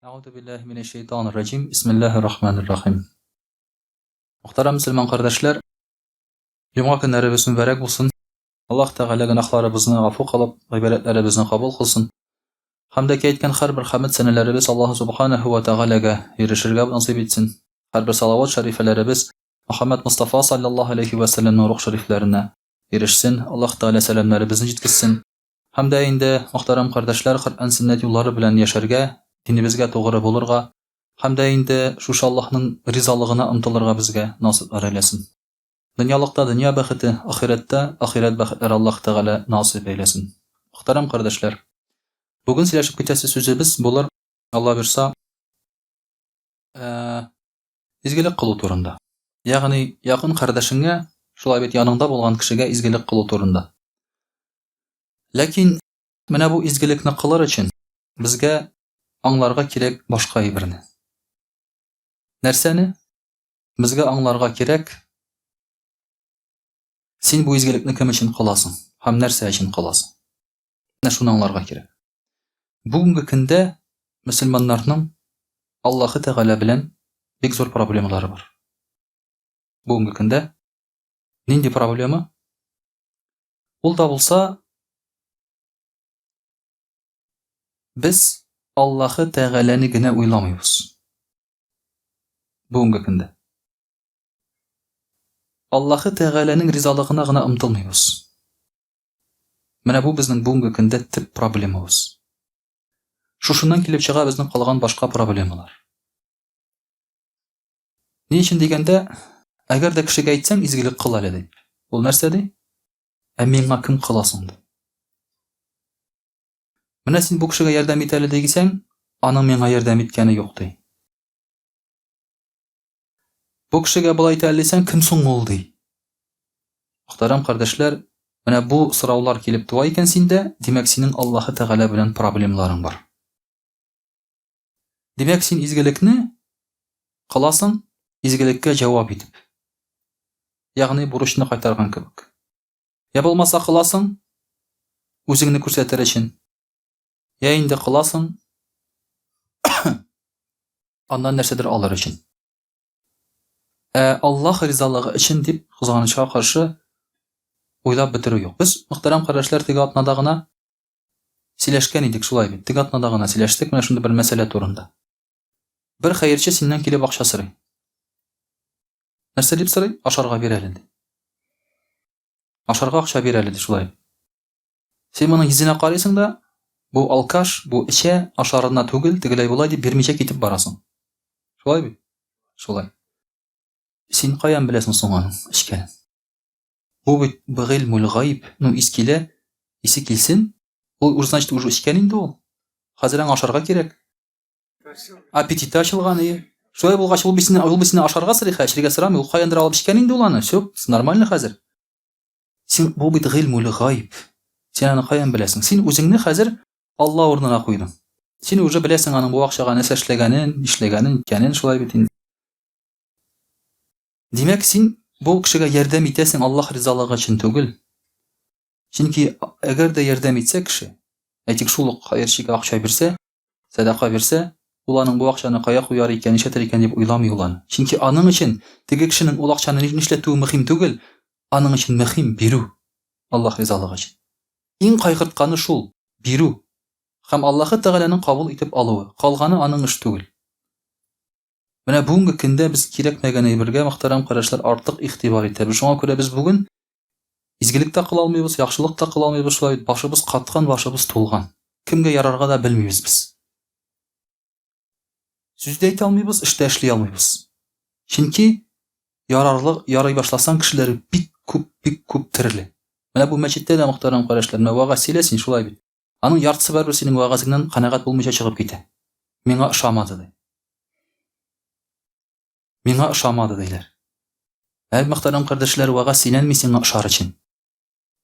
Әгъузу биллаһи минәш шәйтанир раҗим. Бисмиллаһир рахманир рахим. Мөхтәрәм мөселман кардәшләр, җомга көннәребез мөбарәк булсын. Аллаһ Тәгалә гөнаһларыбызны гафу кылып, гыйбадәтләребезне кабул кылсын. Һәм дә әйткән һәрбер хәмд сәнәләребез Аллаһ Субханаһу ва Тәгаләгә ирешергә насыйп итсен. Һәрбер салават шәрифәләребез Мөхәммәд Мустафа саллаллаһу алейхи ва сәлләмнең рух шәрифләренә ирешсен. Аллаһ Тәгалә сәламнәребезне җиткезсен. Һәм дә инде, мөхтәрәм кардәшләр, Коръән сөннәт юллары белән яшәргә, динебезгә тугры булырга һәм дә инде шушы Аллаһның ризалыгына омтылырга безгә насыйплар әйләсен. Дөньялыкта дөнья бәхете, ахирәттә ахирәт бәхетләре Аллаһ Тәгалә насыйп әйләсен. Мөхтәрәм кардәшләр, бүген сөйләшеп китәсе сүзебез булыр, Алла бирса, изгелек кылу турында. Ягъни якын кардәшеңә, шулай бит яныңда булган кешегә изгелек кылу турында. Ләкин менә бу изгелекне кылыр өчен безгә аңларга кирәк башка әйберне. Нәрсәне? Безгә аңларга кирәк, син бу изгелекне кем өчен кыласың һәм нәрсә өчен кыласың? Менә шуны аңларга кирәк. Бүгенге көндә мөселманнарның Аллаһы Тәгалә белән бик зур проблемалары бар. Бүгенге көндә нинди проблема? Ул да булса, без Аллаһы Тәгаләне генә уйламыйбыз. Бүгенге көндә. Аллаһы Тәгаләнең ризалыгына гына омтылмыйбыз. Менә бу безнең бүгенге көндә төп проблемабыз. Шушыннан килеп чыга безнең калган башка проблемалар. Ни өчен дигәндә, әгәр дә кешегә әйтсәң, изгелек кыл әле дип. Ул нәрсә ди? Ә миңа кем кыла соң ди. Менә син бу кешегә ярдәм ит әле дисәң, аның миңа ярдәм иткәне юк ди. Бу кешегә болай итә әле дисәң, кем соң ул ди. Мөхтәрәм кардәшләр, менә бу сораулар килеп туа икән синдә, димәк, синең Аллаһы Тәгалә белән проблемаларың бар. Димәк, син изгелекне кыласың, изгелеккә җавап итеп. Ягъни бурычны кайтарган кебек. Я булмаса кыласың, үзеңне күрсәтер өчен. Я инде кыласың, аннан нәрсәдер алыр өчен. Ә Аллаһ ризалыгы өчен дип, кызганычка каршы, уйлап бетерү юк. Без, мөхтәрәм кардәшләр, теге атнада гына Сөйләшкән идек шулай бит. Теге атнада гына сөйләштек менә шундый бер мәсьәлә турында. Бер хәерче синнән килеп акча сорый. Нәрсә дип сорый? Ашарга бир әле ди. Ашарга акча бир әле ди шулай. Син моның йөзенә карыйсың да, бу алкаш, бу эчә, ашарына түгел, тегеләй болай дип бирмичә китеп барасың. Шулай бит? Шулай. Син каян беләсең соң аның эчкәнен? Бу бит бгыйльмул гайб, ну ис килә, исе килсен, ул уже значит уже эчкән инде ул. Хәзер аңа ашарга кирәк. Аппетиты ачылган и. Шулай булгач, ул бит сине, ул бит сине ашарга сорый, эчәргә сорамый, ул каяндыр алып эчкән инде ул аны. Все, нормально хәзер. Син бу бит гыйльмул гайб. Син аны каян беләсең? Син үзеңне хәзер Алла урынына куйдың. Син уже беләсең аның бу акчага нәрсә эшләгәнен, нишләгәнен, иткәнен, шулай бит инде. Димәк, син бу кешегә ярдәм итәсең Аллаһ ризалыгы өчен түгел. Чөнки әгәр дә ярдәм итсә кеше, әйтик, шул ук хәерчегә акча бирсә, сәдака бирсә, ул аның бу акчаны кая куяр икән, нишләтер икән дип уйламый ул аны. Чөнки аның өчен теге кешенең ул акчаны нишләтүе мөһим түгел, аның өчен мөһим бирү Аллаһ ризалыгы өчен. Иң кайгыртканы шул, бирү һәм Аллаһы Тәгаләнең кабул итеп алуы. Калганы аның эш түгел. Менә бүгенге көндә без кирәкмәгән әйбергә, мөхтәрәм кардәшләр, артык игътибар итәбез. Шуңа күрә без бүген изгелек тә кыла алмыйбыз, яхшылык та кыла алмыйбыз, шулай бит, башыбыз каткан, башыбыз тулган. Кемгә ярарга да белмибез без. Сүз дә әйтә алмыйбыз, эш тә эшли алмыйбыз. Чөнки ярарлык, ярый башласаң, кешеләр бик күп, бик күп төрле. Менә бу мәчеттә дә, мөхтәрәм кардәшләр, менә вәгазь сөйлә син, шулай бит. Аның яртысы барыбер синең вәгазеңнән канәгать булмыйча чыгып китә. Миңа ошамады ди. Миңа ошамады диләр. Әй, мөхтәрәм кардәшләр, вәгазь сөйләнми сиңа ошар өчен.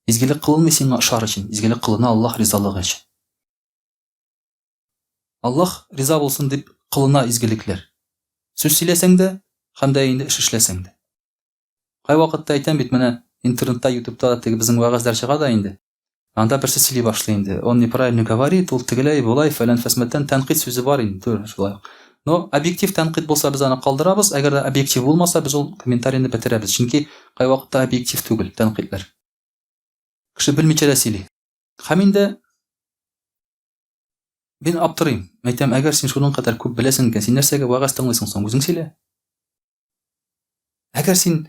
Изгелек кылынмый сиңа ошар өчен. Изгелек кылына Аллаһ ризалыгы өчен. Аллаһ риза булсын дип кылына изгелекләр. Сүз сөйләсәң дә, һәм дә инде эш эшләсәң дә. Кайвакытта әйтәм бит, менә интернетта, ютубта теге безнең вәгазьләр чыга да инде. Анда берсе сөйли башлый инде. Он неправильно говорит, ул тегеләй, болай, фәлән фәсмәттән тәнкыйть сүзе бар инде, түгел шулай ук. Но объектив тәнкыйть булса без аны калдырабыз, әгәр дә объектив булмаса, без ул комментарийны бетерәбез. Чөнки кайвакытта объектив түгел тәнкыйтьләр. Кеше белмичә дә сөйли. Һәм инде мин аптырыйм. Әйтәм, әгәр син шуның кадәр күп беләсең икән, син нәрсәгә вәгазь тыңлыйсың соң? Үзең сөйлә. Әгәр син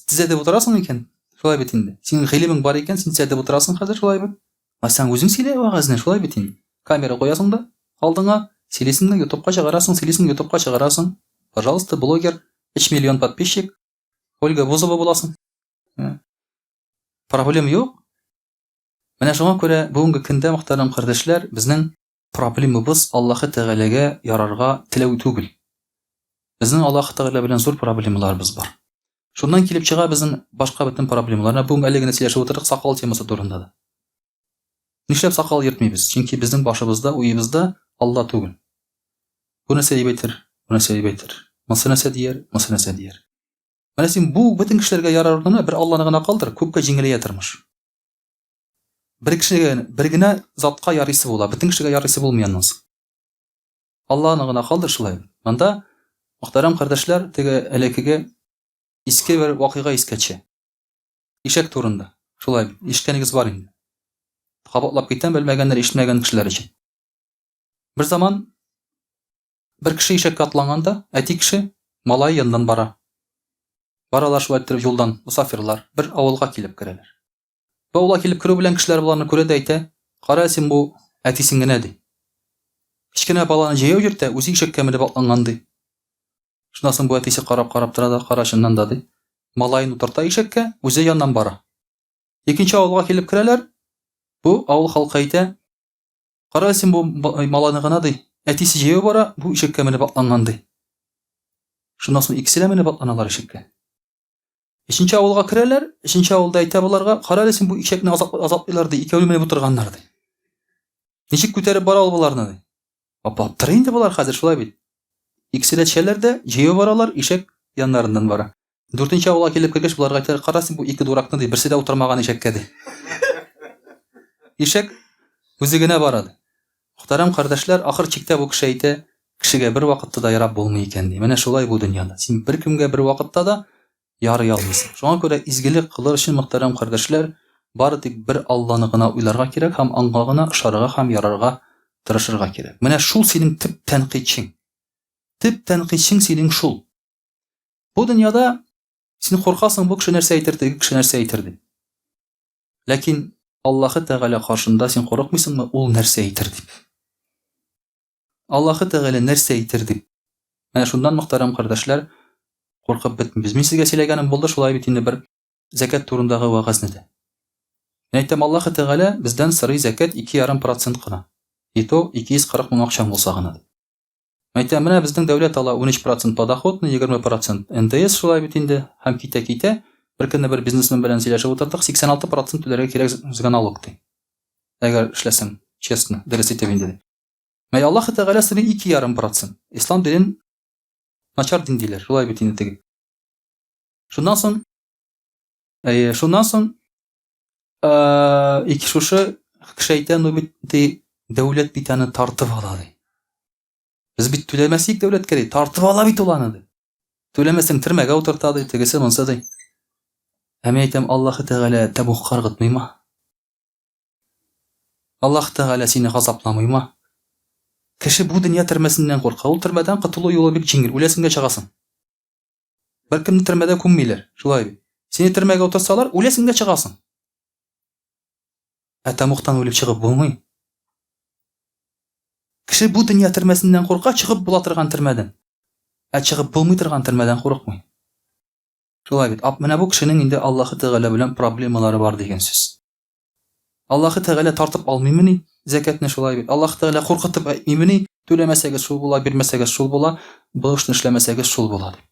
төзәтеп утырасың икән, шулай бит инде. Синең гыйлемең бар икән, син төзәтеп утырасың хәзер, шулай бит. Ә син үзең сөйлә вәгазьне, шулай бит инде. Камера куясың да алдыңа, сөйлисең дә ютубка чыгарасың, сөйлисең ютубка чыгарасың. Пожалуйста, блогер, 3 миллион подписчик, Ольга Бузова буласың. Проблем юк. Менә шуңа күрә бүгенге көндә, мөхтәрәм кардәшләр, безнең проблемабыз Аллаһы Тәгаләгә ярарга теләү түгел. Безнең Аллаһы Тәгалә белән зур проблемаларыбыз бар. Шуннан килеп чыга безнең башка бөтен проблемалар. Менә бүген әле генә сөйләшеп утырдык сакал темасы турында да. Нишләп сакал йөртмибез? Чөнки безнең башыбызда, уебызда Алла түгел. Бу нәрсә дип әйтер, бу нәрсә дип әйтер. Монысы нәрсә дияр, монысы нәрсә дияр. Менә син бу бөтен кешеләргә ярар урынына бер Алланы гына калдыр, күпкә җиңеләя тормыш. Бер кешегә, бер генә затка ярыйсы була, бөтен кешегә ярыйсы булмый аннан соң. Алланы гына калдыр шулай. Монда, мөхтәрәм кардәшләр, теге элеккеге иске бер вакыйга искә төшә. Ишәк турында. Шулай, ишеткәнегез бар инде. Кабатлап китәм, белмәгәннәр, ишетмәгән кешеләр өчен. Бер заман бер кеше ишәккә атланган да, әти кеше малай яныннан бара. Баралар шулай иттереп юлдан, мусафирлар, бер авылга килеп керәләр. Бу авылга килеп керү белән кешеләр боларны күрә дә әйтә, Кара син бу әтисең генә, ди. Кечкенә баланы җәяү йөртә, үзе ишәккә менеп атланган, ди. Шуннан соң бу әтисе карап-карап тора да, кара чыннан да, ди. Малаен утырта ишәккә, үзе яннан бара. Икенче авылга килеп керәләр. Бу авыл халкы әйтә, Кара син бу малайны гына, ди. Әтисе җәяү бара, бу ишәккә менеп атланган, ди. Шуннан соң икесе дә менеп атланалар ишәккә. Өченче авылга керәләр, өченче авылда әйтә боларга, кара әле син бу ишәкне азаплыйлар, ди, икәүле менеп утырганнар, ди. Ничек күтәреп бара ул боларны, ди. Аплап тора инде болар хәзер, шулай бит. Икесе дә төшәләр дә, җәяү баралар, ишәк яннарыннан бара. Дүртенче авылга килеп кергәч, боларга әйтәләр, кара син бу ике дуракны, ди, берсе дә утырмаган ишәккә, ди. Ишәк үзе генә бара, ди. Мөхтәрәм кардәшләр, ахыр чиктә бу кеше әйтә, кешегә бер вакытта да ярап булмый икән, ди. Менә шулай бу дөньяда. Син беркемгә бер вакытта да ярый алмыйсың. Шуңа күрә изгелек кылыр өчен, мөхтәрәм кардәшләр, бары тик бер Алланы гына уйларга кирәк һәм аңа гына ышарга һәм ярарга тырышырга кирәк. Менә шул синең төп тәнкыйтьчең. Төп тәнкыйтьчең синең шул. Бу дөньяда син куркасың, бу кеше нәрсә әйтер, теге кеше нәрсә әйтер дип. Ләкин Аллаһы Тәгалә каршында син курыкмыйсыңмы, ул нәрсә әйтер дип. Аллаһы Тәгалә нәрсә әйтер дип. Менә шуннан, мөхтәрәм кардәшләр, куркып бетмибез. Мин сезгә сөйләгәнем булды, шулай бит инде бер зәкят турындагы вәгазьне дә. Мин әйтәм, Аллаһы Тәгалә бездән сорый зәкят 2,5% кына. И то 240 мең акчаң булса гына. Әйтәм, менә безнең дәүләт ала 13 процент подоходный, 20 процент НДС шулай бит инде, һәм китә-китә. Бер көнне бер бизнесмен белән сөйләшеп утырдык, 86 процент түләргә кирәк безгә налог ди. Әгәр эшләсәң, честно, дөрес итеп инде ди. Ә Аллаһ Тәгалә сорый 2,5 процент. Ислам динен начар дин диләр, шулай бит инде теге. Шуннан соң, әйе, шуннан соң, ике шушы кеше әйтә, ну бит ди, дәүләт бит аны тартып ала ди. Без бит түләмәсек дәүләткә ди, тартып ала бит ул аны ди. Түләмәсәң төрмәгә утырта ди, тегесе монсы ди. Ә мин әйтәм, Аллаһы Тәгалә тәмугка ыргытмыймы? Аллаһ Тәгалә сине газапламыймы? Кеше бу дөнья төрмәсеннән курка. Ул төрмәдән котылу юлы бик җиңел, үләсең дә чыгасың. Беркемне төрмәдә күммиләр, шулай бит. Сине төрмәгә утыртсалар, үләсең дә чыгасың. Ә тәмугтан үлеп чыгып булмый. Кеше бу дөнья төрмәсеннән курка, чыгып була торган төрмәдән. Ә чыгып булмый торган төрмәдән курыкмый. Шулай бит. Ап, менә бу кешенең инде Аллаһы Тәгалә белән проблемалары бар дигән сүз. Аллаһы Тәгалә тартып алмыймыни зәкятне шулай бит. Аллаһы Тәгалә куркытып әйтмимени, түләмәсәгез шул була, бирмәсәгез шул була, бу эшне эшләмәсәгез шул була дип.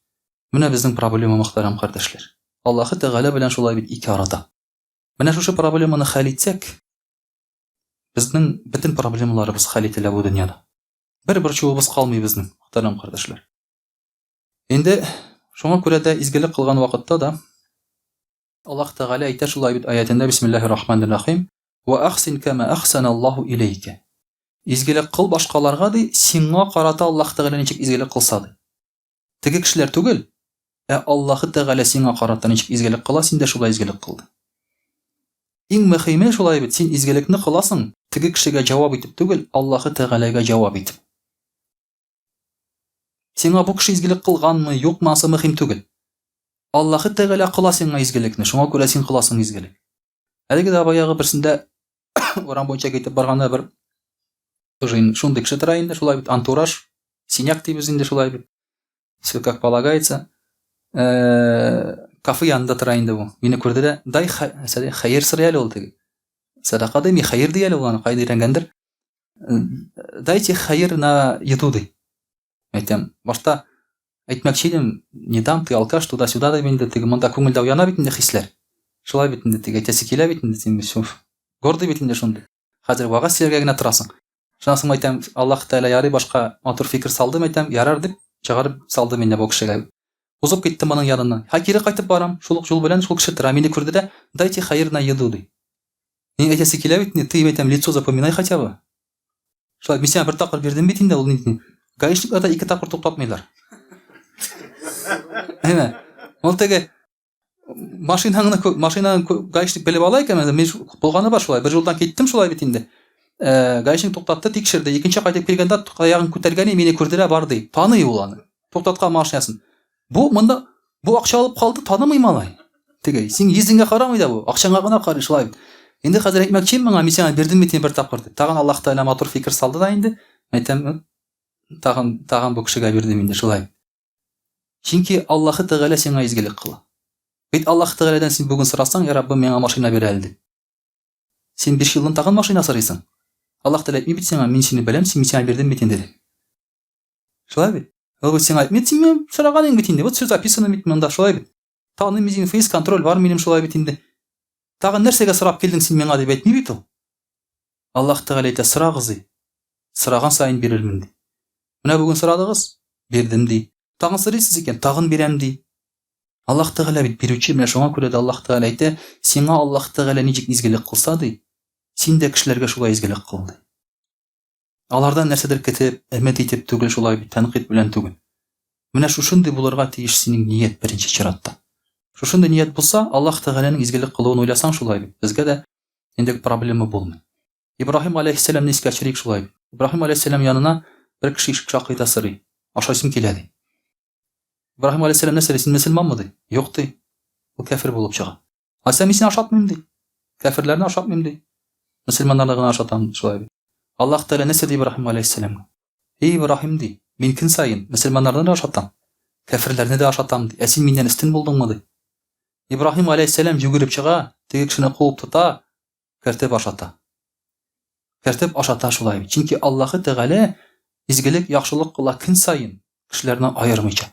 Менә безнең проблема, мөхтәрәм кардәшләр. Аллаһы Тәгалә белән шулай бит ике арада. Менә шушы проблеманы хәл итсәк, безнең бөтен проблемаларыбыз хәл ителә бу дөньяда. Бер борчуыбыз калмый безнең, мөхтәрәм кардәшләр. Инде шуңа күрә дә изгелек кылган вакытта да Аллаһ Тәгалә әйтә шулай бит аятендә Бисмиллаһир рахманир рахим. Ва ахсин кама ахсана Аллаһу илейка. Изгелек кыл башкаларга ди, сиңа карата Аллаһ Тәгалә ничек изгелек кылса ди. Теге кешеләр түгел, ә Аллаһы Тәгалә сиңа карата ничек изгелек кыла, син дә шулай изгелек кыл. Иң мөһиме шулай бит, син изгелекне кыласың, теге кешегә җавап итеп түгел, Аллаһы Тәгаләгә җавап итеп. Сиңа бу кеше изгелек кылганмы, юкмы, ансы мөһим түгел. Аллаһы Тәгалә кыла сиңа изгелекне, шуңа күрә син кыласың изгелек. Әлеге дә баягы берсендә урам буенча китеп барганда бер тоже инде шундый кеше тора инде, шулай бит, антураж, синяк дибез инде шулай бит. Все как полагается. Э, кафе янында тора инде бу. Мине күрде дә, дай хәер сорый әле ул теге. Садака дими, хәер ди әле ул аны, кайда өйрәнгәндер. Э, дайте хәер на еду ди. Әйтәм, башта әйтмәкче идем, не дам, ты алкаш, туда-сюда дип инде, теге монда күңелдә уяна бит инде хисләр. Шулай бит инде, теге әйтәсе килә бит инде, син все. Гордый бит инде шундый. Хәзер вәгазь сөйләргә генә торасың. Шуннан соң әйтәм, Аллаһ Тәгалә ярый башка матур фикер салдым әйтәм, ярар дип чыгарып салды мине бу кешегә. Узып киттем моның яныннан. Һә кире кайтып барам, шул ук юл белән шул кеше тора, мине күрде дә, дайте хәер на еду ди. Мин әйтәсе килә бит инде, ты әйтәм, лицо запоминай хотя бы. Шулай, мин сиңа бер тапкыр бирдем бит инде, ул нинди. Гаишниклар да ике тапкыр туктатмыйлар. Әйме? Ул теге машинаңны машинаны гаишник белеп ала икән, мин булганы бар шулай. Бер юлдан киттем шулай бит инде. Э, гаишник туктатты, тикшерде. Икенче кайтып килгәндә аягын күтәргән, мине күрде дә бар ди. Таный ул аны. Туктаткан машинасын. Бу монда бу акча алып калды, танымый малай. Теге, син йөзеңә карамый да бу, акчаңа гына карый шулай бит. Инде хәзер әйтмәкче моңа, мин сиңа бирдем бит бер тапкыр дип. Тагын Аллаһ Тәгалә матур фикер салды да инде. Әйтәм, тагын тагын бу кешегә бирдем инде шулай. Чөнки Аллаһ Тәгалә сиңа изгелек кыла. Бит Аллаһ Тәгаләдән син бүген сорасаң, я Раббым, миңа машина бир әле дип. Син 5 елдан тагын машина сорыйсың. Аллаһ Тәгалә әйтми бит сиңа, мин сине беләм, син мин сиңа бирдем бит инде дип. Шулай бит? Ул бит сиңа әйтми, син миңа сораган идең бит инде. Вот все записано бит монда, шулай бит. Таныйм мин сине, фейс контроль бар минем шулай бит инде. Тагын нәрсәгә сорап килдең син миңа дип әйтми бит ул. Аллаһ Тәгалә әйтә, сорагыз ди. Сораган саен бирермен ди. Менә бүген сорадыгыз, бирдем ди. Тагын сорыйсыз икән, тагын бирәм ди. Аллаһ Тәгалә бит бирүче, менә шуңа күрә дә Аллаһ Тәгалә әйтә, сиңа Аллаһ Тәгалә ничек изгелек кылса ди, син дә кешеләргә шулай изгелек кыл ди. Алардан нәрсәдер көтеп, өмет итеп түгел, шулай бит, тәнкыйть белән түгел. Менә шушындый булырга тиеш синең ният беренче чиратта. Шушындый ният булса, Аллаһ Тәгаләнең изгелек кылуын уйласаң шулай бит, безгә дә инде проблема булмый. Ибраһим алейһиссәламне искә төшерик шулай бит. Ибраһим алейһиссәлам янына бер кеше ишек шакый да сорый. Ашайсым килә ди. Ибраһим алейһиссәлам нәрсә ди, син мөселманмы ди? Юк ди. Ул кәфер булып чыга. Алайса мин сине ашатмыйм ди. Кәферләрне ашатмыйм ди. Мөселманнарны гына ашатам ди, шулай бит. Аллаһ Тәгалә нәрсә ди Ибраһим алейһиссәламгә? Эй Ибраһим ди, мин көн саен мөселманнарны да ашатам, кәферләрне дә ашатам ди. Ә син миннән өстен булдыңмы ди. Ибраһим алейһиссәлам йөгереп чыга, теге кешене куып тота, кертеп ашата. Кертеп ашата шулай бит. Чөнки Аллаһы Тәгалә изгелек, яхшылык кыла көн саен, кешеләрне аермыйча.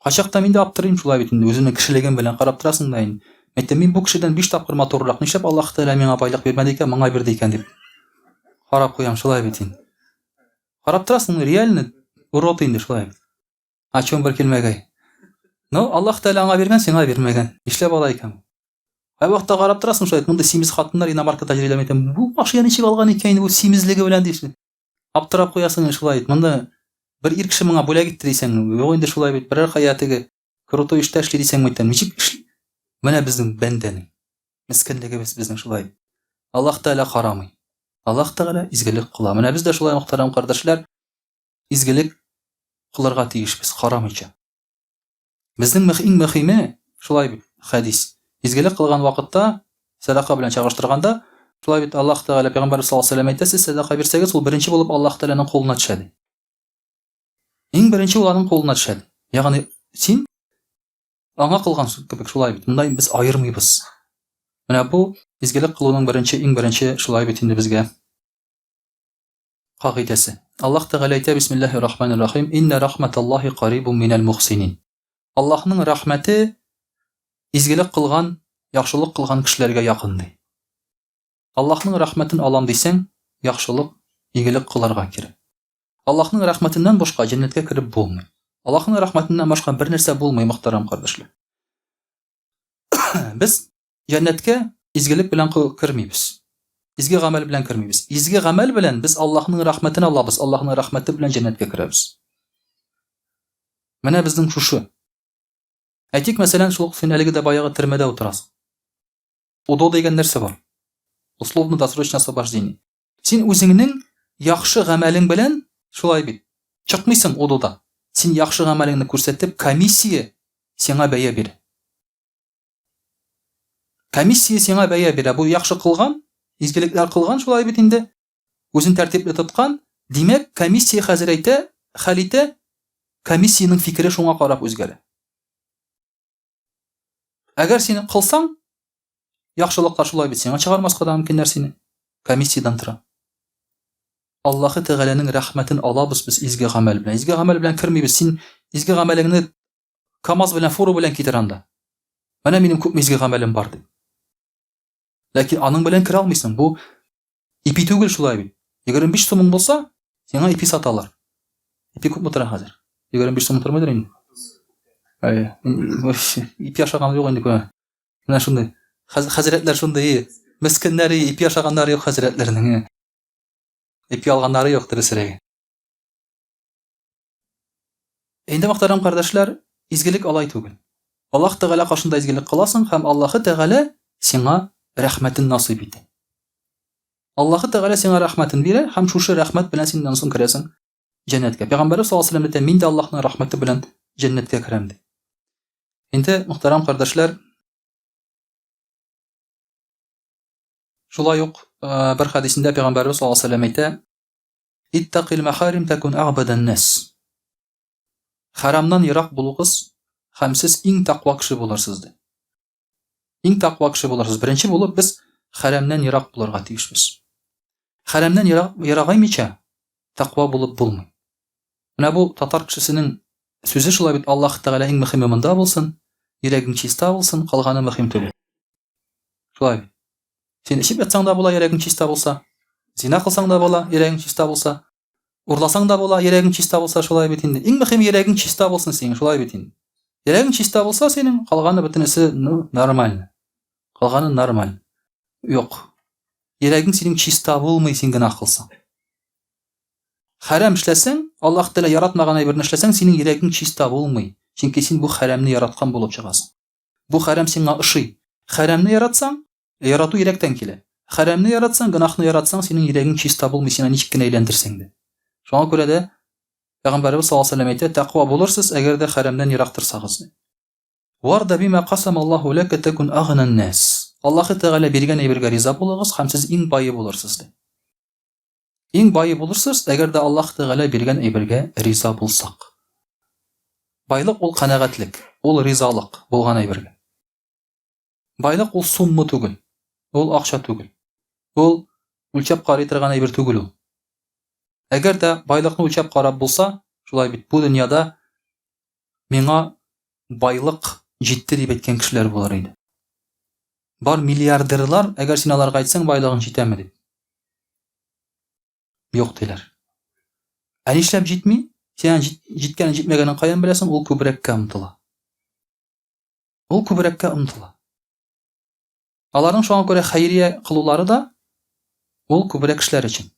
Кайчакта мин дә аптырыйм шулай бит инде, үземнең кешелегем белән карап торасың да инде. Әйтәм, мин бу кешедән биш тапкыр матуррак, нишләп Аллаһ Тәгалә миңа байлык бирмәде икән, моңа бирде икән дип. Карап куям шулай бит инде. Карап торасың, реально урод инде шулай бит. О чем бер килмәгәй. Но Аллаһ Тәгалә аңа биргән, сиңа бирмәгән. Нишләп алай икән? Кайвакытта карап торасың шулай, мондый симез хатыннар иномаркада йөриләр, әйтәм, бу машина ничек алган икән инде бу симезлеге белән дисең. Аптырап куясың инде шулай. Монда бер ир кеше моңа бүләк итте дисәң, юк инде шулай бит. Берәр кая теге крутой эштә эшли дисәң, әйтәм, ничек эшли? Менә безнең бәндәнең мескенлегебез безнең шулай. Аллаһ Тәгалә карамый. Аллаһ Тәгалә изгелек кыла. Менә без дә шулай, мөхтәрәм кардәшләр, изгелек кылырга тиешбез, карамыйча. Безнең мөх иң мөхиме шулай бит, хәдис. Изгелек кылган вакытта, сәдака белән чагыштырганда, шулай бит Аллаһ Тәгалә Пәйгамбәрбез саллаллаһу алейһи ва сәлләм әйтә, сез сәдака бирсәгез, ул беренче булып Аллаһ Тәгаләнең кулына төшә ди. Иң беренче ул аның кулына төшә ди. Ягъни син аңа кылган кебек шулай бит. Монда без аермыйбыз. Менә бу изгелек кылуның беренче, иң беренче шулай бит инде безгә кагыйдәсе. Аллаһ Тәгалә әйтә, Бисмиллаһир Рахманир Рахим, Инна рахматаллаһи карибун минәл мухсинин. Аллаһның рәхмәте изгелек кылган, яхшылык кылган кешеләргә якын ди. Аллаһның рәхмәтен алам дисәң, яхшылык, игелек кылырга кирәк. Аллаһның рәхмәтеннән башка җәннәткә кереп булмый. Аллаһның рәхмәтеннән башка бер нәрсә булмый, мөхтәрәм кардәшләр. Без җәннәткә. Изгелек белән кермибез. Изге гамәл белән кермибез. Изге гамәл белән без Аллаһның рәхмәтен алабыз, Аллаһның рәхмәте белән җәннәткә керәбез. Менә безнең шушы. Әйтик, мәсәлән, шул син әлеге дә баягы төрмәдә утырасың. УДО дигән нәрсә бар. Условно досрочное освобождение. Син үзеңнең яхшы гамәлең белән, шулай бит, чыкмыйсың УДОда. Син яхшы гамәлеңне күрсәтеп, комиссия сиңа бәя бирә. Комиссия сиңа бәя бирә. Бу яхшы кылган, изгелекләр кылган, шулай бит инде. Үзен тәртипле тоткан. Димәк, комиссия хәзер әйтә, хәл итә, комиссиянең фикере шуңа карап үзгәрә. Әгәр син кылсаң, яхшылыкка шулай бит сиңа чыгармаска да мөмкиннәр сине. Комиссиядән тора. Аллаһы Тәгаләнең рәхмәтен алабыз без изге гамәл белән. Изге гамәл белән кермибез. Син изге гамәлеңне КАМАЗ белән, фура белән китер анда. Менә минем күпме изге гамәлем бар дип. Ләкин аның белән керә алмыйсың. Бу ипи түгел шулай бит. 25 сумың булса, сиңа ипи саталар. Ипи күпме тора хәзер? 25 сум тормыйдыр инде. Әй, вообще, ипи ашаган юк инде күрә. Менә шундый. Хәзрәтләр шундый, мескеннәр ипи ашаганнары юк хәзрәтләрнең. Ипи алганнары юк дөресрәге. Инде мөхтәрәм кардәшләр, изгелек алай түгел. Аллаһ Тәгалә каршында изгелек кыласың һәм Аллаһы Тәгалә сиңа рәхмәтен насыйп итә. Аллаһы Тәгалә сиңа рәхмәтен бирә һәм шушы рәхмәт белән син соң керәсең җәннәткә. Пәйгамбәрбез саллаллаһу алейһи ва сәлләм әйтә, мин дә Аллаһның рәхмәте белән җәннәткә керәм ди. Инде мөхтәрәм кардәшләр, шулай ук э, бер хәдисендә пәйгамбәрбез саллаллаһу алейһи ва сәлләм әйтә, Иттакил махарим такун агбадан нас. Харамнан ерак булыгыз һәм сез иң тәкъва кеше булырсыз, ди. Иң тәкъва кеше булырсыз. Беренче булып без хәрамнан ерак булырга тиешбез. Хәрамнан ерак ерагаймыйча тәкъва булып булмый. Менә бу татар кешесенең сүзе шулай бит, Аллаһ Тәгалә иң мөһиме монда булсын, йөрәгең чиста булсын, калганы мөһим түгел. Шулай бит. Син эчеп ятсаң да була, йөрәгең чиста булса. Зина кылсаң да була, йөрәгең чиста булса. Урласаң да була, йөрәгең чиста булса, шулай бит инде. Иң мөһиме йөрәгең чиста булсын синең, шулай бит инде. Йөрәгең чиста булса синең, калганы бөтенесе, ну, нормально. Калганы нормаль. Юк. Йөрәгең синең чиста булмый, син гөнаһ кылсаң. Хәрам эшләсәң, Аллаһ Тәгалә яратмаган әйберне эшләсәң, синең йөрәгең чиста булмый. Чөнки син бу хәрамны яраткан булып чыгасың. Бу хәрам сиңа ошый. Хәрамны яратсаң, ярату йөрәктән килә. Хәрамны яратсаң, гөнаһны яратсаң, синең йөрәгең чиста булмый, сиңа ничек кенә әйләндерсәң дә. Шуңа күрә дә Пәйгамбәребез саллаллаһу алейһи ва сәлләм әйтә, тәкъва булырсыз, әгәр дә хәрамнан ерак торсагыз. Варда бима касам Аллаһу ләкә тәкун агнан нас. Аллаһы Тәгалә биргән әйбергә риза булыгыз һәм сез иң бае булырсыз, ди. Иң бае булырсыз, әгәр дә Аллаһ Тәгалә биргән әйбергә риза булсак. Байлык ул канәгатьлек, ул ризалык булган әйбергә. Байлык ул сумма түгел, ул акча түгел. Ул үлчәп карый торган әйбер түгел ул. Әгәр дә байлыкны үлчәп карап булса, шулай бит, бу дөньяда миңа байлык җитте дип әйткән кешеләр булыр иде. Бар миллиардерлар, әгәр син аларга әйтсәң, байлыгың җитәме дип. Юк диләр. Ә нишләп җитми? Син җиткәнен җитмәгәнен каян беләсең? Ул күбрәккә омтыла. Ул күбрәккә омтыла. Аларның шуңа күрә хәйрия кылулары да ул күбрәк кешеләр өчен.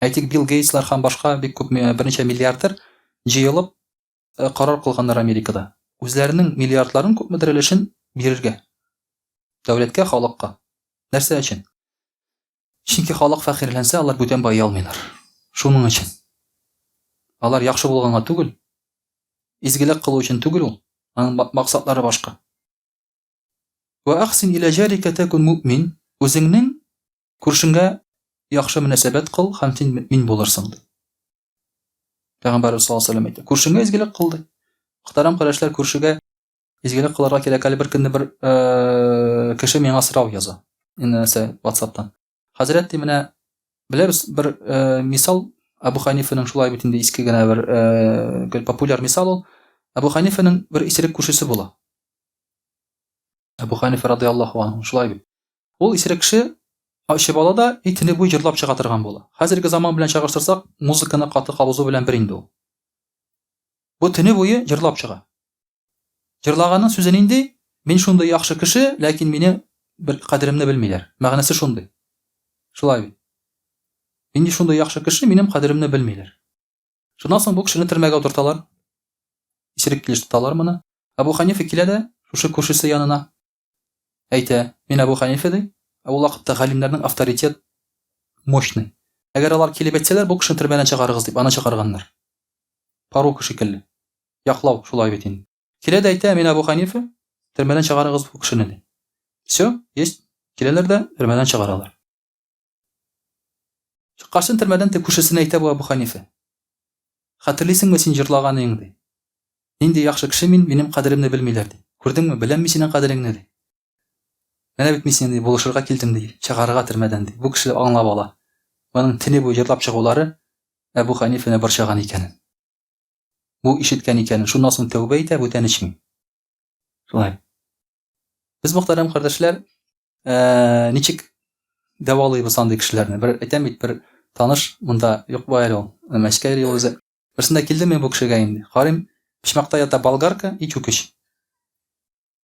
Әйтик, Билл Гейтслар һәм башка бик күп берничә миллиардер җыелып карар кылганнар Америкада. Үзләренең миллиардларын күпмедер өлешен бирергә. Дәүләткә, халыкка. Нәрсә өчен? Чөнки халык фәкыйрьләнсә, алар бүтән байый алмыйлар. Шуның өчен. Алар яхшы булганга түгел, изгелек кылу өчен түгел ул. Аның максатлары башка. Ва ахсин иля җарика такун муъмин. Үзеңнең күршеңгә яхшы мөнәсәбәт кыл һәм син мөмин булырсың, ди. Пәйгамбәрбез саллаллаһу алейһи ва сәлләм әйтә. Күршеңгә изгелек кыл, ди. Мөхтәрәм кардәшләр, күршегә изгелек кылырга кирәк. Әле бер көнне бер э, кеше миңа сорау яза. Инде нәрсә, WhatsApp-тан. Хәзрәт ди, менә беләбез бер э, мисал Әбу Ханифаның шулай бит инде иске генә бер э, популяр мисал ул. Әбу Ханифаның бер исерек күршесе була. Әбу Ханифа радиаллаһу анһу шулай бит. Ул исерек кеше эчеп ала да и төне буе җырлап чыга торган була. Хәзерге заман белән чагыштырсак, музыканы каты кабызу белән бер инде ул. Бу төне буе җырлап чыга. Җырлаганның сүзе нинди? Мин шундый яхшы кеше, ләкин мине бер кадеремне белмиләр. Мәгънәсе шундый. Шулай бит. Мин шундый яхшы кеше, минем кадеремне белмиләр. Шуннан соң бу кешене төрмәгә утырталар. Исерек килеш тоталар моны. Әбу Ханифа килә дә шушы күршесе янына әйтә, мин Әбу Ханифа ди. Ә ул вакытта галимнәрнең авторитет мощный. Әгәр алар килеп әйтсәләр, бу кешене төрмәдән чыгарыгыз дип, аны чыгарганнар. Порука шикелле. Яклау шулай бит инде. Килә дә әйтә, мин Әбу Ханифа, төрмәдән чыгарыгыз бу кешене ди. Все, есть. Киләләр дә төрмәдән чыгаралар. Чыккачын төрмәдән тек күршесенә әйтә бу Әбу Ханифа. Хәтерлисеңме син җырлаганың ди. Нинди яхшы кеше мин, минем кадеремне белмиләр ди. Күрдеңме, беләм мин синең кадереңне ди. Менә бит мин сине ди, булышырга килдем ди, чыгарырга төрмәдән ди. Бу кеше аңлап ала. Моның төне буе җырлап чыгулары Әбу Ханифаны борчыган икәнен. Бу ишеткән икәнен. Шуннан соң тәүбә итә, бүтән эчми. Шулай. Без мөхтәрәм кардәшләр, э, ничек дәвалыйбыз андый кешеләрне? Бер әйтәм бит, бер таныш монда юк бу әле ул. Мәчкә йөри ул үзе. Берсендә килдем мин бу кешегә инде. Карыйм, почмакта ята болгарка и чүкеч.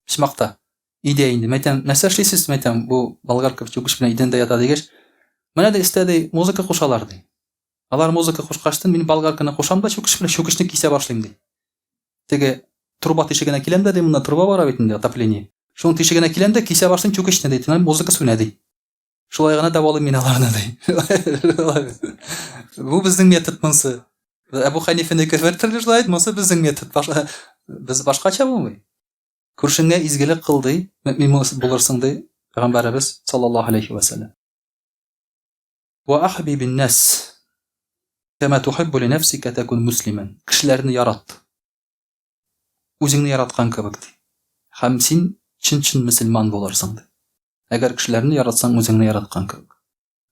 Почмакта. Өйдә инде. Мәйтәм, нәрсә эшлисез? Мәйтәм, бу болгарка чүкеч белән идәндә ята дигәч, менә ди өстә ди музыка кушалар ди. Алар музыка кушкачтын, мин болгарканы кушам да чүкеч белән чүкечне кисә башлыйм ди. Теге труба тишегенә киләм дә ди, монда труба бара бит инде, отопление. Шуның тишегенә киләм дә кисә башлыйм чүкечне ди, музыка сүнә ди. Шулай гына дәвалыйм мин аларны ди. Бу безнең метод монсы. Әбу Ханифәнеке бер төрле шулай, монсы безнең метод. Башка без башкача булмый. Күршеңә изгелек кыл ди, мөмин булырсың ди Пәйгамбәребез саллаллаһу алейхи ва сәлләм. Ва ахбибин нас кама тухиббу ли нәфсика такун муслиман. Кешеләрне ярат. Үзеңне яраткан кебек ди. Һәм син чын-чын мөселман булырсың ди. Әгәр кешеләрне яратсаң, үзеңне яраткан кебек.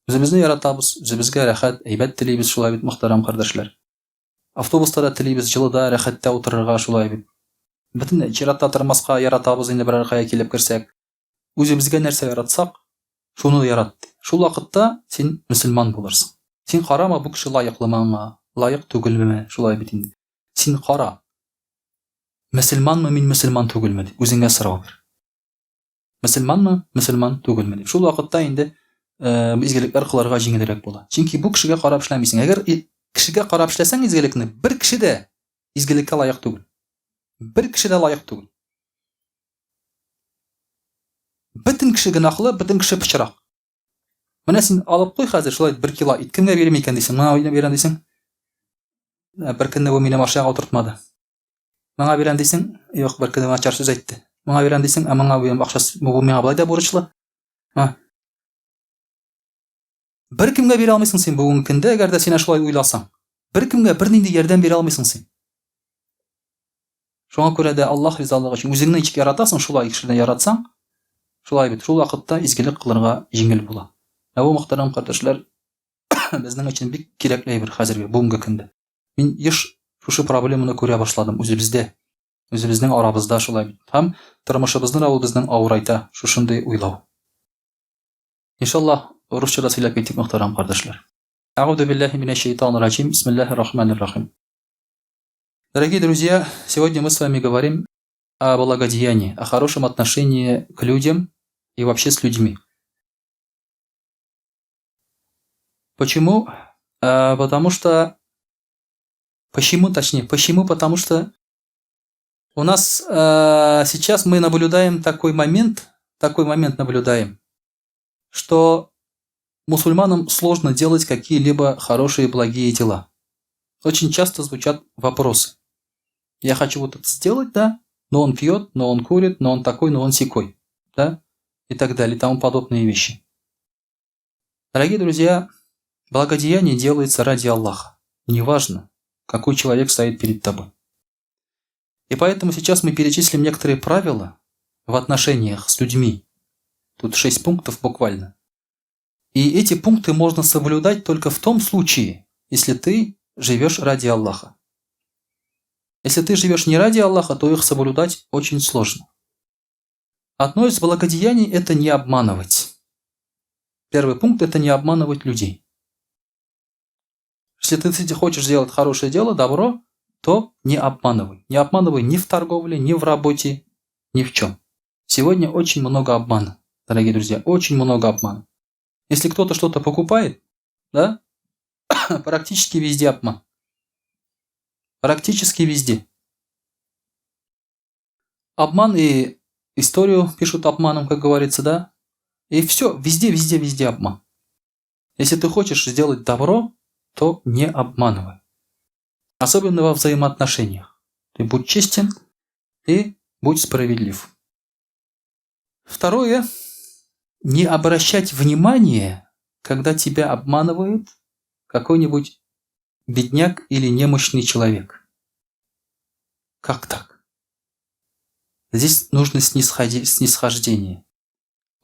Үзебезне яратабыз, үзебезгә рәхәт, әйбәт телибез, шулай бит, мөхтәрәм кардәшләр. Автобуста да телибез, җылыда, рәхәттә утырырга, шулай бит. Бөтен чиратта тормаска яратабыз инде берәр кая килеп керсәк. Үзебезгә нәрсә яратсак, шуны ярат. Шул вакытта син мөселман булырсың. Син карама, бу кеше лаеклымы аңа, лаек түгелме, шулай бит инде. Син кара. Мөселманмы мин, мөселман түгелме дип, үзеңә сорау бир. Мөселманмы, мөселман түгелме дип. Шул вакытта инде э, изгелекләр кылырга җиңелрәк була. Чөнки бу кешегә карап эшләмисең. Әгәр кешегә карап эшләсәң изгелекне, бер кеше дә изгелеккә лаек түгел. Бер кеше дә лаек түгел. Бөтен кеше гөнаһлы, бөтен кеше пычрак. Менә син алып куй хәзер шулай бер кило ит кемгә бирим икән дисең, моңа бирәм дисең. Ә, бер көнне бу мине машинага утыртмады. Моңа бирәм дисең, юк, бер көнне начар сүз әйтте. Моңа бирәм дисең, ә моңа бирәм акчасы, бу миңа болай да бурычлы. Ха. Бер кемгә бирә алмыйсың син бүгенге көндә, әгәр дә син шулай уйласаң. Бер кемгә бернинди ярдәм бирә алмыйсың син. Шуңа күрә дә Аллаһ ризалыгы өчен үзеңне ничек яратасың, шулай кешене яратсаң, шулай бит, шул вакытта изгелек кылырга җиңел була. Ә бу мөхтәрәм кардәшләр, безнең өчен бик кирәкле әйбер хәзерге бүгенге көндә. Мин еш шушы проблеманы күрә башладым үзебездә. Үзебезнең арабызда шулай бит. Һәм тормышыбызны да ул безнең авырайта, шушындый уйлау. Иншаллаһ, русча да сөйләп китик, мөхтәрәм кардәшләр. Әгъүзу биллаһи минәш шайтанир раҗим. Бисмиллаһир рахманир рахим. Дорогие друзья, сегодня мы с вами говорим о благодеянии, о хорошем отношении к людям и вообще с людьми. Почему? А, потому что... Почему, точнее, почему? Потому что у нас сейчас мы наблюдаем такой момент, такой момент наблюдаем, что мусульманам сложно делать какие-либо хорошие, благие дела. Очень часто звучат вопросы. Я хочу вот это сделать, да, но он пьет, но он курит, но он такой, но он сякой, да, и так далее, и тому подобные вещи. Дорогие друзья, благодеяние делается ради Аллаха. Неважно, какой человек стоит перед тобой. И поэтому сейчас мы перечислим некоторые правила в отношениях с людьми. Тут 6 пунктов буквально. И эти пункты можно соблюдать только в том случае, если ты живешь ради Аллаха. Если ты живешь не ради Аллаха, то их соблюдать очень сложно. Одно из благодеяний – это не обманывать. Первый пункт – это не обманывать людей. Если ты хочешь сделать хорошее дело, добро, то не обманывай. Не обманывай ни в торговле, ни в работе, ни в чем. Сегодня очень много обмана. Дорогие друзья, очень много обмана. Если кто-то что-то покупает, да, практически везде обман. Практически везде. Обман и историю пишут обманом, как говорится, да? И все, везде, везде, везде обман. Если ты хочешь сделать добро, то не обманывай. Особенно во взаимоотношениях. Ты будь честен и будь справедлив. Второе. Не обращать внимания, когда тебя обманывает какой-нибудь бедняк или немощный человек. Как так? Здесь нужно снисхождение.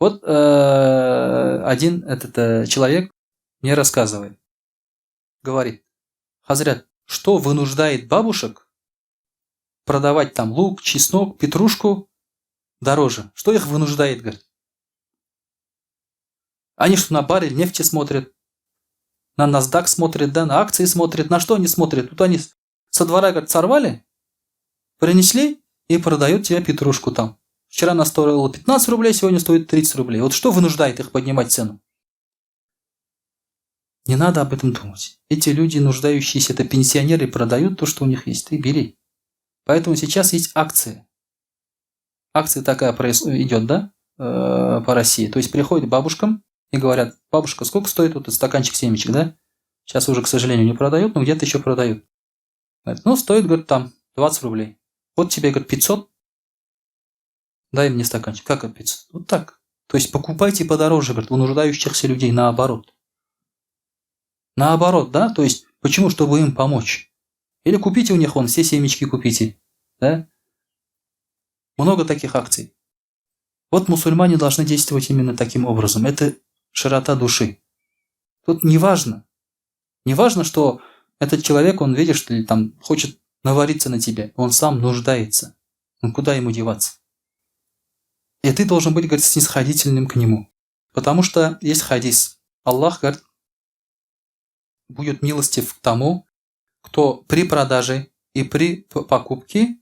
Вот один этот человек мне рассказывает. Говорит: «Хазрят, что вынуждает бабушек продавать там лук, чеснок, петрушку дороже? Что их вынуждает, — говорит? Они что, на баррель нефти смотрят, на NASDAQ смотрят, да, на акции смотрят, на что они смотрят? Тут они со двора, говорит, сорвали, принесли и продают тебе петрушку там. Вчера она стоила 15 рублей, сегодня стоит 30 рублей. Вот что вынуждает их поднимать цену?» Не надо об этом думать. Эти люди, нуждающиеся, это пенсионеры, продают то, что у них есть. Ты бери. Поэтому сейчас есть акция. Акция такая идет, да, по России. То есть приходят к бабушкам и говорят: «Бабушка, сколько стоит вот этот стаканчик семечек, да?» Сейчас уже, к сожалению, не продают, но где-то еще продают. Говорит: «Ну, стоит, — говорит, — там 20 рублей. Вот тебе, — говорит, — 500, дай мне стаканчик». «Как это 500?» «Вот так. То есть покупайте подороже, — говорит, — у нуждающихся людей, наоборот». Наоборот, да? То есть почему? Чтобы им помочь. Или купите у них вон, все семечки купите. Да? Много таких акций. Вот мусульмане должны действовать именно таким образом. Это широта души. Тут не важно. Не важно, что этот человек, он, видишь, или там хочет навариться на тебе. Он сам нуждается. Ну куда ему деваться? И ты должен быть, говорит, снисходительным к нему. Потому что есть хадис. Аллах, говорит, будет милостив к тому, кто при продаже и при покупке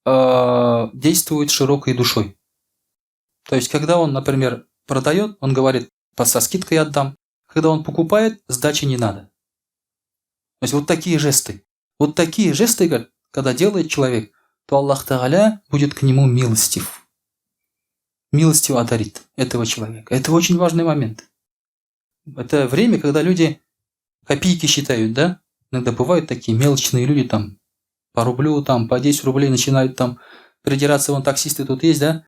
действует широкой душой. То есть, когда он, например, продает, он говорит: «Со скидкой отдам». Когда он покупает, сдачи не надо. То есть вот такие жесты. Вот такие жесты, говорит, когда делает человек, то Аллах Тагаля будет к нему милостив. Милостью одарит этого человека. Это очень важный момент. Это время, когда люди копейки считают, да? Иногда бывают такие мелочные люди, там, по рублю, там, по 10 рублей начинают там придираться, вон таксисты тут есть, да?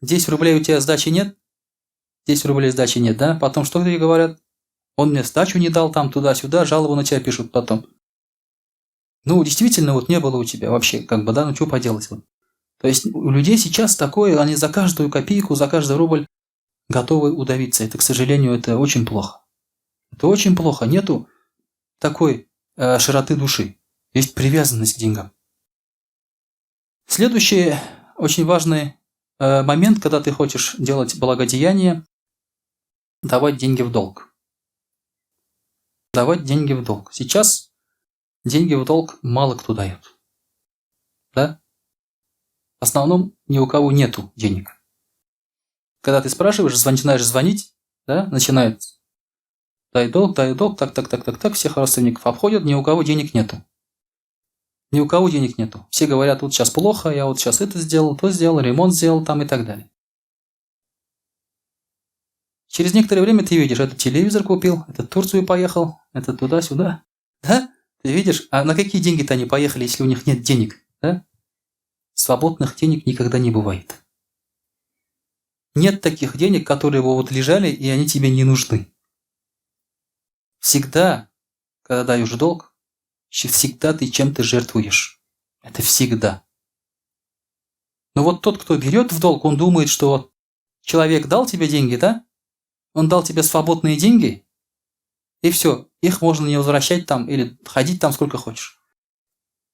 10 рублей у тебя сдачи нет? 10 рублей сдачи нет, да? Потом что тебе говорят? «Он мне сдачу не дал», там, туда-сюда, жалобу на тебя пишут потом. Ну, действительно, вот не было у тебя вообще, как бы, да, ну что поделать вот. То есть у людей сейчас такое, они за каждую копейку, за каждый рубль готовы удавиться. Это, к сожалению, это очень плохо. Это очень плохо. Нету такой широты души. Есть привязанность к деньгам. Следующий очень важный момент, когда ты хочешь делать благодеяние, давать деньги в долг. Давать деньги в долг. Сейчас деньги в долг мало кто дает. Да? В основном ни у кого нету денег. Когда ты спрашиваешь, начинаешь звонить, да, начинает: дай долг, так, так, так, так, так, всех родственников обходят, ни у кого денег нету. Ни у кого денег нету. Все говорят: «Вот сейчас плохо, я вот сейчас это сделал, то сделал, ремонт сделал там» и так далее. Через некоторое время ты видишь, этот телевизор купил, этот в Турцию поехал, этот туда-сюда. Да? Ты видишь, а на какие деньги-то они поехали, если у них нет денег? Да? Свободных денег никогда не бывает. Нет таких денег, которые бы вот лежали, и они тебе не нужны. Всегда, когда даешь долг, всегда ты чем-то жертвуешь. Это всегда. Но вот тот, кто берет в долг, он думает, что вот человек дал тебе деньги, да? Он дал тебе свободные деньги, и все, их можно не возвращать там или ходить там сколько хочешь.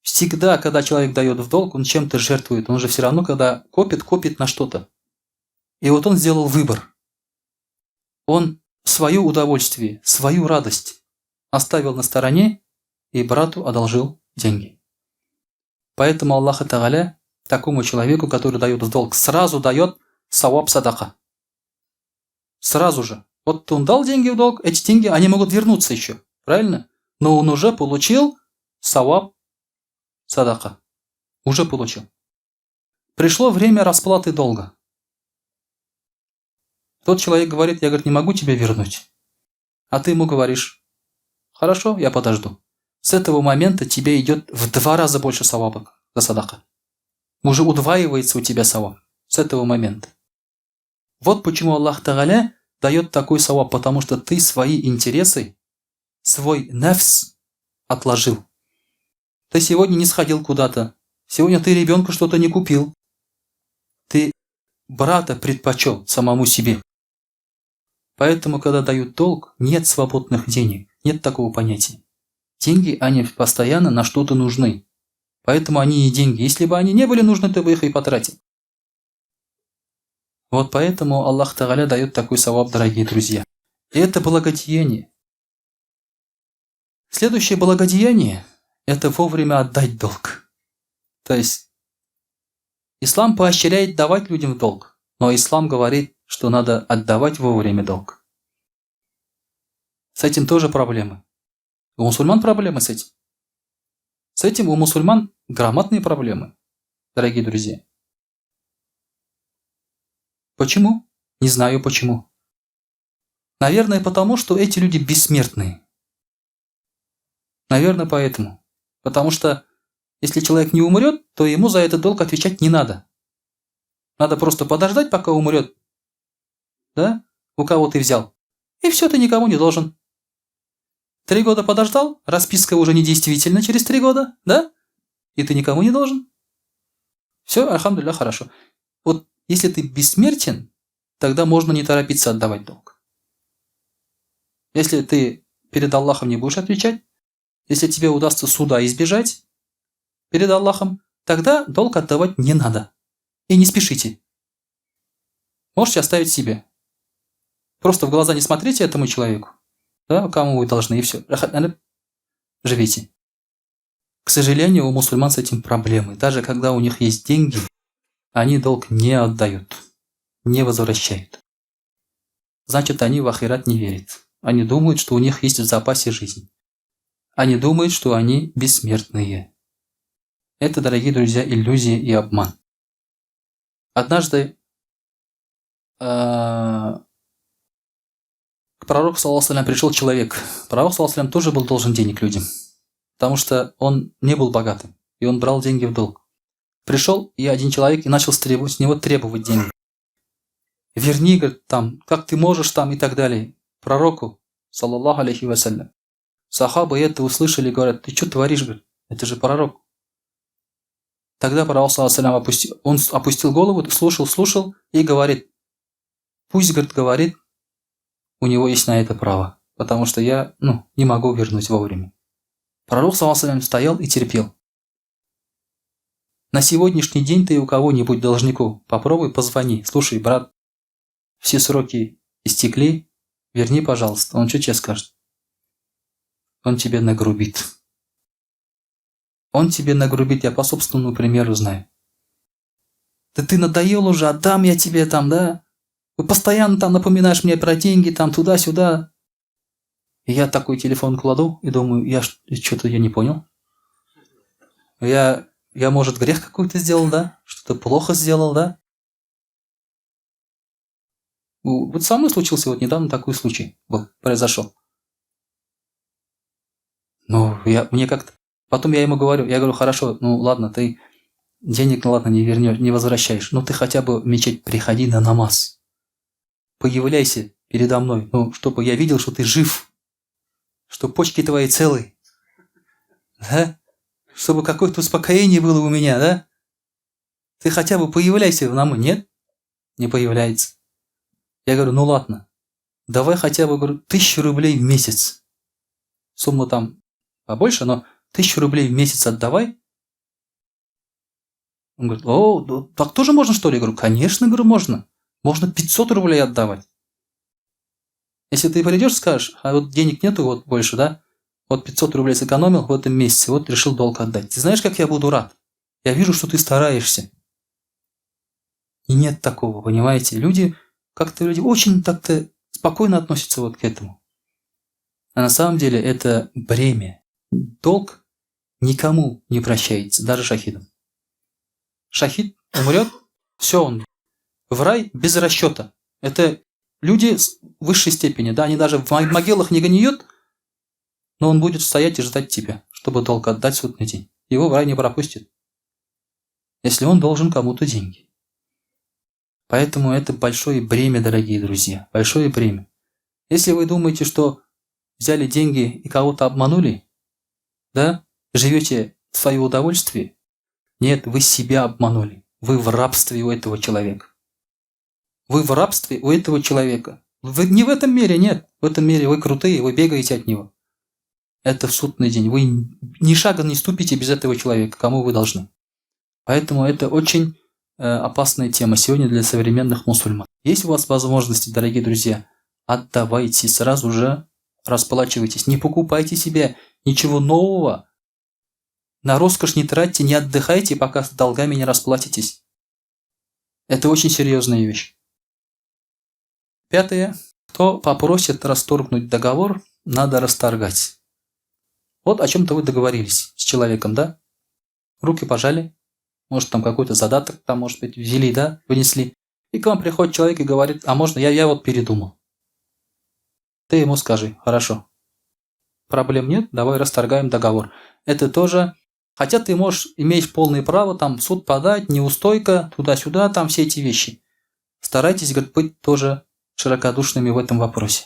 Всегда, когда человек дает в долг, он чем-то жертвует. Он же все равно, когда копит, копит на что-то. И вот он сделал выбор. Он свое удовольствие, свою радость оставил на стороне и брату одолжил деньги. Поэтому Аллах Тагаля такому человеку, который дает в долг, сразу дает саваб садака. Сразу же. Вот он дал деньги в долг, эти деньги, они могут вернуться еще. Правильно? Но он уже получил савап садака. Уже получил. Пришло время расплаты долга. Тот человек говорит, я, говорит, не могу тебе вернуть. А ты ему говоришь, хорошо, я подожду. С этого момента тебе идет в 2 раза больше саваба за садака. Уже удваивается у тебя саваб с этого момента. Вот почему Аллах Тагаля дает такой саваб, потому что ты свои интересы, свой нефс отложил. Ты сегодня не сходил куда-то, сегодня ты ребенку что-то не купил. Ты брата предпочел самому себе. Поэтому, когда дают долг, нет свободных денег, нет такого понятия. Деньги, они постоянно на что-то нужны. Поэтому они и деньги. Если бы они не были нужны, ты бы их и потратил. Вот поэтому Аллах Тагаля дает такой саваб, дорогие друзья. И это благодеяние. Следующее благодеяние – это вовремя отдать долг. То есть ислам поощряет давать людям долг, но ислам говорит, что надо отдавать вовремя долг. С этим тоже проблемы. У мусульман проблемы с этим. С этим у мусульман громадные проблемы, дорогие друзья. Почему? Не знаю почему. Наверное, потому, что эти люди бессмертные. Наверное, поэтому. Потому что если человек не умрет, то ему за этот долг отвечать не надо. Надо просто подождать, пока умрет, да, у кого ты взял. И все, ты никому не должен. 3 года подождал, расписка уже недействительна через 3 года, да? И ты никому не должен. Все, альхамдулилля, хорошо. Вот если ты бессмертен, тогда можно не торопиться отдавать долг. Если ты перед Аллахом не будешь отвечать, если тебе удастся суда избежать перед Аллахом, тогда долг отдавать не надо. И не спешите. Можете оставить себе. Просто в глаза не смотрите этому человеку, да, кому вы должны, и все. Живите. К сожалению, у мусульман с этим проблемы. Даже когда у них есть деньги, они долг не отдают, не возвращают. Значит, они в ахират не верят. Они думают, что у них есть в запасе жизнь. Они думают, что они бессмертные. Это, дорогие друзья, иллюзия и обман. Однажды к пророку, саллаллаху алейхи, пришел человек. Пророк, саллаллаху алейхи, тоже был должен денег людям, потому что он не был богатым, и он брал деньги в долг. Пришел и один человек и начал с него требовать деньги. Верни, говорит, там, как ты можешь там и так далее. Пророку, саллаллаху алейхи вассалям. Сахабы это услышали, говорят, ты что творишь, говорит, это же пророк. Тогда пророк, саллаллаху алейхи вассалям, он опустил голову, слушал, слушал и говорит, пусть, говорит, говорит, у него есть на это право, потому что я, не могу вернуть вовремя. Пророк, саллаллаху алейхи вассалям, стоял и терпел. На сегодняшний день ты у кого-нибудь должнику попробуй позвони. Слушай, брат, все сроки истекли, верни, пожалуйста. Он что тебе скажет? Он тебе нагрубит. Он тебе нагрубит, я по собственному примеру знаю. Да ты надоел уже, отдам я тебе там, да? Вы постоянно там напоминаешь мне про деньги, там туда-сюда. И я такой телефон кладу и думаю, я что-то я не понял. Я, может, грех какой-то сделал, да? Что-то плохо сделал, да? Вот со мной случился вот недавно такой случай был, произошел. Ну, мне как-то... Потом я ему говорю, я говорю, хорошо, ну ладно, ты денег, ну ладно, не вернешь, не возвращаешь, но ты хотя бы в мечеть приходи на намаз. Появляйся передо мной, ну, чтобы я видел, что ты жив, что почки твои целы, да? Чтобы какое-то успокоение было у меня, да? Ты хотя бы появляйся в намаз. Нет, не появляется. Я говорю, ну ладно, давай хотя бы, говорю, 1000 рублей в месяц. Сумма там побольше, но 1000 рублей в месяц отдавай. Он говорит, о, да, так тоже можно, что ли? Я говорю, конечно, говорю, можно. Можно 500 рублей отдавать. Если ты придешь, скажешь, а вот денег нету вот больше, да? Вот 500 рублей сэкономил в этом месяце, вот решил долг отдать. Ты знаешь, как я буду рад? Я вижу, что ты стараешься. И нет такого, понимаете? Люди Как-то люди очень так-то спокойно относятся вот к этому. А на самом деле это бремя. Долг никому не прощается, даже шахидам. Шахид умрет, все, он в рай без расчета. Это люди с высшей степени, да, они даже в могилах не гниют, но он будет стоять и ждать тебя, чтобы долг отдать в судный день. Его в рай не пропустит, если он должен кому-то деньги. Поэтому это большое бремя, дорогие друзья, большое бремя. Если вы думаете, что взяли деньги и кого-то обманули, да, живете в свое удовольствие, нет, вы себя обманули. Вы в рабстве у этого человека. Вы в рабстве у этого человека. Вы не в этом мире, нет. В этом мире вы крутые, вы бегаете от него. Это в судный день. Вы ни шага не ступите без этого человека, кому вы должны. Поэтому это очень опасная тема сегодня для современных мусульман. Есть у вас возможности, дорогие друзья, отдавайте сразу же, расплачивайтесь. Не покупайте себе ничего нового. На роскошь не тратьте, не отдыхайте, пока с долгами не расплатитесь. Это очень серьезная вещь. Пятое. Кто попросит расторгнуть договор, надо расторгать. Вот о чем-то вы договорились с человеком, да? Руки пожали, может, там какой-то задаток, там, может быть, взяли, да, вынесли. И к вам приходит человек и говорит: «А можно, я вот передумал». Ты ему скажи: «Хорошо. Проблем нет, давай расторгаем договор». Это тоже, хотя ты можешь, имеешь полное право там в суд подать, неустойка, туда-сюда, там все эти вещи. Старайтесь, говорит, быть тоже широкодушными в этом вопросе.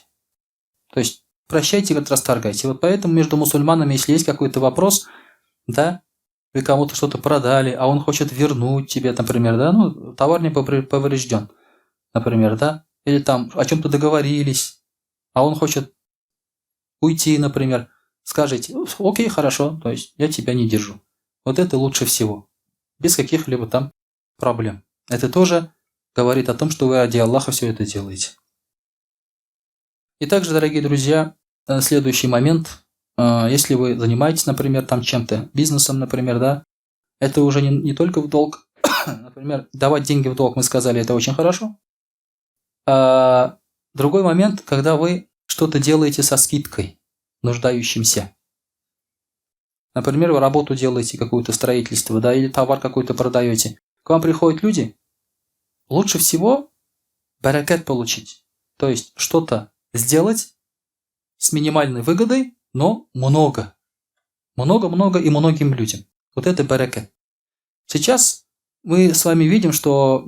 То есть прощайте, говорит, расторгайте. Вот поэтому между мусульманами, если есть какой-то вопрос, да, вы кому-то что-то продали, а он хочет вернуть тебе, например, да, ну, товар не поврежден, например, да, или там о чем-то договорились, а он хочет уйти, например, скажите: «Окей, хорошо, то есть я тебя не держу». Вот это лучше всего, без каких-либо там проблем. Это тоже говорит о том, что вы ради Аллаха все это делаете. И также, дорогие друзья, следующий момент. Если вы занимаетесь, например, там чем-то, бизнесом, например, да, это уже не только в долг. Например, давать деньги в долг, мы сказали, это очень хорошо. А другой момент, когда вы что-то делаете со скидкой нуждающимся. Например, вы работу делаете, какое-то строительство, да, или товар какой-то продаете. К вам приходят люди, лучше всего бәрәкәт получить. То есть что-то сделать с минимальной выгодой, но много. Много-много и многим людям. Вот это бәрәкәт. Сейчас мы с вами видим, что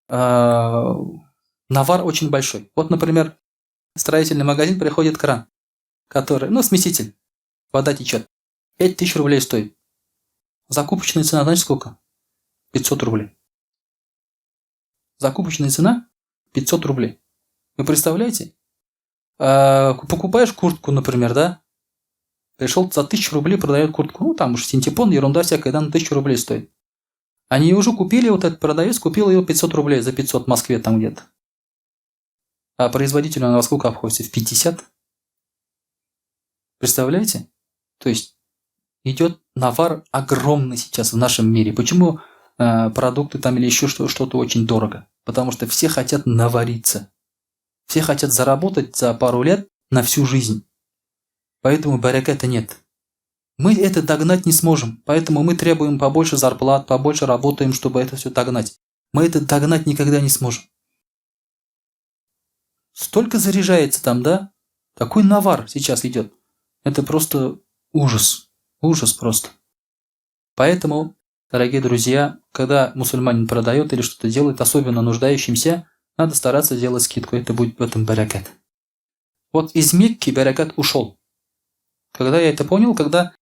навар очень большой. Вот, например, в строительный магазин приходит кран, который, ну, смеситель, вода течет. 5000 рублей стоит. Закупочная цена, знаете, сколько? 500 рублей. Закупочная цена 500 рублей. Вы представляете? Покупаешь куртку, например, да? Пришел за 1000 рублей, продает куртку. Ну, там уж синтепон, ерунда всякая, да, на 1000 рублей стоит. Они уже купили, вот этот продавец купил ее 500 рублей, за 500 в Москве там где-то. А производителю она во сколько обходится? В 50? Представляете? То есть идет навар огромный сейчас в нашем мире. Почему продукты там или еще что-то очень дорого? Потому что все хотят навариться. Все хотят заработать за пару лет на всю жизнь. Поэтому бәрәкәта нет. Мы это догнать не сможем. Поэтому мы требуем побольше зарплат, побольше работаем, чтобы это все догнать. Мы это догнать никогда не сможем. Столько заряжается там, да? Такой навар сейчас идет. Это просто ужас. Ужас просто. Поэтому, дорогие друзья, когда мусульманин продает или что-то делает, особенно нуждающимся, надо стараться делать скидку. Это будет в этом бәрәкәт. Вот из Мекки бәрәкәт ушел. Когда я это понял, когда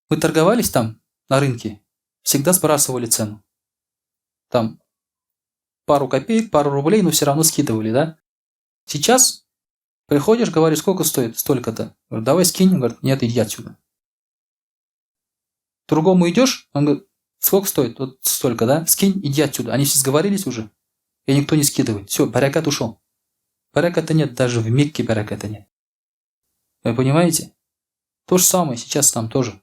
мы торговались там на рынке, всегда сбрасывали цену. Там пару копеек, пару рублей, но все равно скидывали, да? Сейчас приходишь, говоришь: «Сколько стоит?» «Столько-то». Говорит: «Давай скинем». Говорит: «Нет, иди отсюда». Другому идешь, он говорит: «Сколько стоит?» «Вот столько», да? «Скинь, иди отсюда». Они все сговорились уже, и никто не скидывает. Все, бәрәкәт ушел. Бәрәкәта нет, даже в Мекке бәрәкәта нет. Вы понимаете? То же самое сейчас там тоже.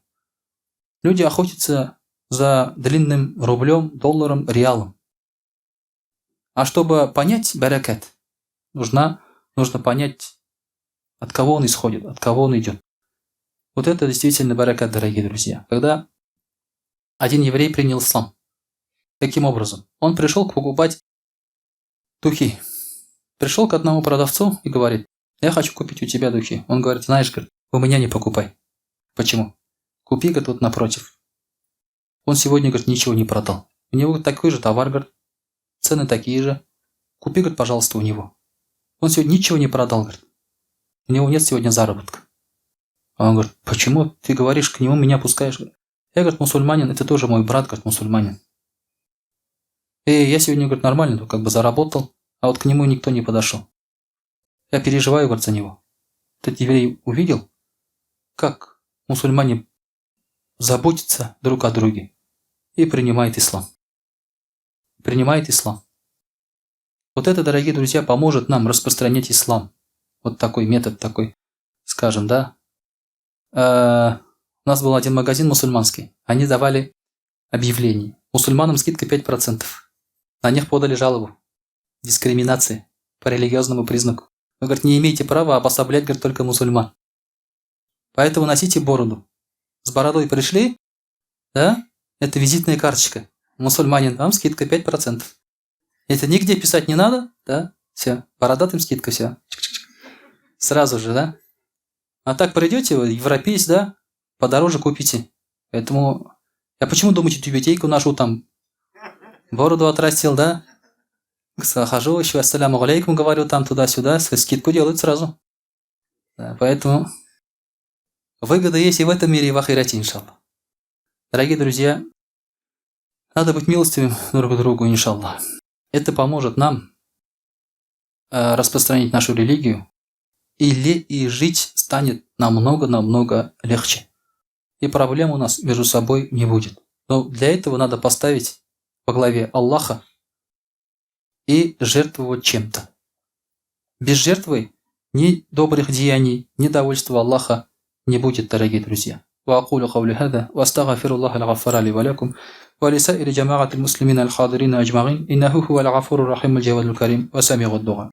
Люди охотятся за длинным рублем, долларом, реалом. А чтобы понять бәрәкәт, нужно, нужно понять, от кого он исходит, от кого он идет. Вот это действительно бәрәкәт, дорогие друзья. Когда один еврей принял ислам. Каким образом? Он пришел покупать духи. Пришел к одному продавцу и говорит, я хочу купить у тебя духи. Он говорит, знаешь, говорит, у меня не покупай. Почему? Купи, говорит, вот напротив. Он сегодня, говорит, ничего не продал. У него такой же товар, говорит, цены такие же. Купи, говорит, пожалуйста, у него. Он сегодня ничего не продал, говорит. У него нет сегодня заработка. А он говорит, почему ты говоришь к нему, меня пускаешь? Я, говорит, мусульманин, это тоже мой брат, говорит, мусульманин. И я сегодня, говорит, нормально, как бы заработал, а вот к нему никто не подошел. Я переживаю, говорит, за него. Этот еврей увидел, как мусульмане заботятся друг о друге и принимает ислам. Принимает ислам. Вот это, дорогие друзья, поможет нам распространять ислам. Вот такой метод такой, скажем, да. У нас был один магазин мусульманский. Они давали объявление. Мусульманам скидка 5%. На них подали жалобу. Дискриминация по религиозному признаку. Вы, говорит, не имеете права обособлять, говорит, только мусульман. Поэтому носите бороду. С бородой пришли, да? Это визитная карточка. Мусульманин, вам скидка 5%. Это нигде писать не надо, да? Все, бородатым скидка, все. Сразу же, да? А так придете, вы европеец, да? Подороже купите. Поэтому... Я почему думаете, тюбетейку ношу там? Бороду отрастил, да? Захожу еще, ассаляму алейкум, говорю там туда-сюда, скидку делают сразу. Да, поэтому выгода есть и в этом мире, и в ахирате, иншаллах. Дорогие друзья, надо быть милостивым друг к другу, иншаллах. Это поможет нам распространить нашу религию, или и жить станет намного-намного легче. И проблем у нас между собой не будет. Но для этого надо поставить во главе Аллаха и жертвовать чем-то. Без жертвы ни добрых деяний, ни довольства Аллаха не будет, дорогие друзья. وأقول قولي هذا وأستغفر الله الغفار لي ولكم ولسائر جماعة المسلمين الحاضرين أجمعين إنه هو الغفور الرحيم الجواد الكريم وسميع الدعاء.